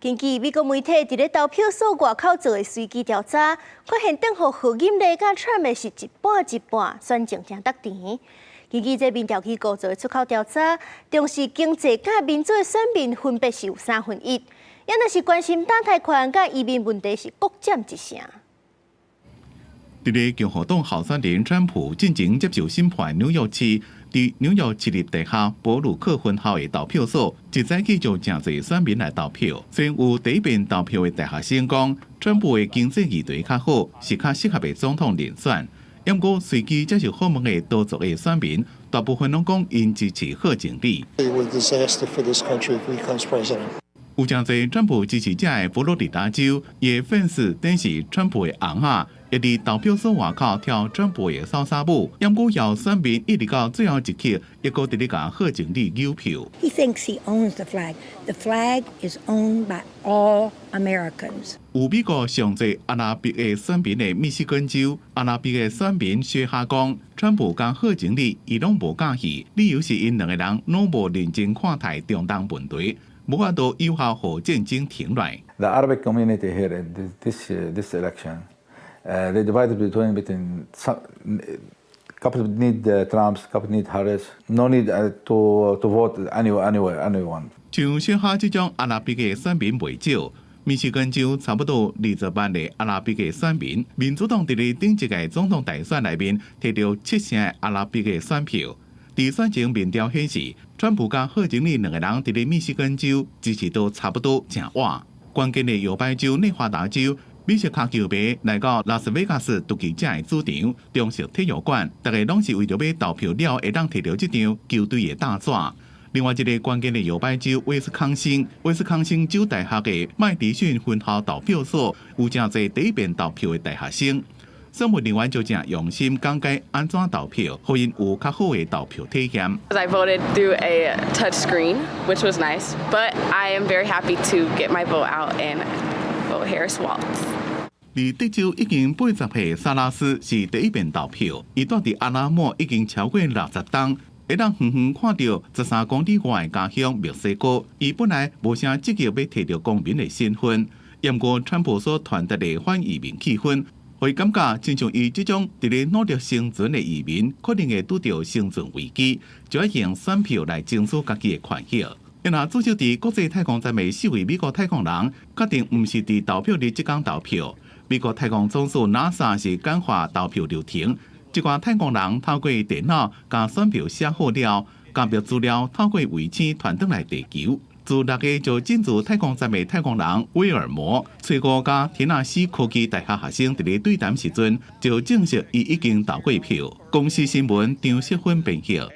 根據美國媒體佇咧投票所外口做的隨機調查，發現轉予賀錦麗佮川普是一半一半，選情誠沓甜。根據這民調機構做的出口調查，重視經濟佮民主的選民分別是有1/3，也若是關心墮胎權佮移民問題是各佔一成。佇咧共和黨候選人川普進前接受審判紐約市，佇紐約市立大學布魯克分校的投票所，一早起就誠濟選民來投票。雖然有第一遍投票的大學生講，川普的經濟議題較好，是較適合的總統人選。毋過隨機接受訪問的多族的選民，大部分攏講𪜶支持賀錦麗。有誠濟川普支持者的佛羅里達州，伊的粉絲等是川普的尪仔，會佇投票所外口跳川普的莎莎舞。毋過有選民一直到最後一刻，猶閣佇咧共賀錦麗扭票。 He thinks he owns the flag. The flag is owned by all Americans. 有美國上濟阿拉伯的選民的密西根州，阿拉伯的選民雪哈講，川普佮賀錦麗伊攏無佮意，理由是𪜶兩个人攏無認真看待中東問題，無法度有效予戰爭停落來。 The Arabic community here in this election, they divided between some couple need Trump, couple need Harris. No need to vote anywhere anyone. 像雪哈這種阿拉伯的選民袂少，密西根州差不多20萬个阿拉伯的選民，民主黨佇咧頂一屆總統大選內面提著七成的阿拉伯的選票。佇選前民調顯示，川普佮賀錦麗兩个人佇咧密西根州支持度差不多誠倚。關鍵的搖擺州內華達州，美式跤球迷來到拉斯維加斯獨記者的主場長實體育館，逐家攏是為著欲投票了會當提著這張球隊的大紙。另外一個關鍵的搖擺州威斯康星，威斯康星州大學的麥迪遜分校投票所有誠濟第一遍投票的大學生。選務人員就誠用心講解按怎投票，予𪜶有較好的投票體驗。 I voted through a touch screen, which was nice, but I am very happy to get my vote out and vote Harris Walz. 佇德州已經80歲薩拉斯是第一遍投票，伊住佇阿拉莫已經超過60冬，會當遠遠看著13公里外的家鄉墨西哥。伊本來無啥積極欲提著公民的身份，毋過川普所傳達的反移民氣氛，予伊感覺親像伊這種佇咧努力生存的移民，可能會拄著生存危機，就愛用選票來爭取家己的權益。若駐守佇國際太空站的四位美國太空人，決定毋是佇投票日這工投票。美國太空總署 NASA 是簡化投票流程，這寡太空人透過電腦共選票寫好了，加密資料透過衛星傳轉來地球。自6月就進駐太空站的太空人威爾摩，初五佮田納西科技大學學生佇咧對談時陣，就證實伊已經投過票。公視新聞張世芬編譯。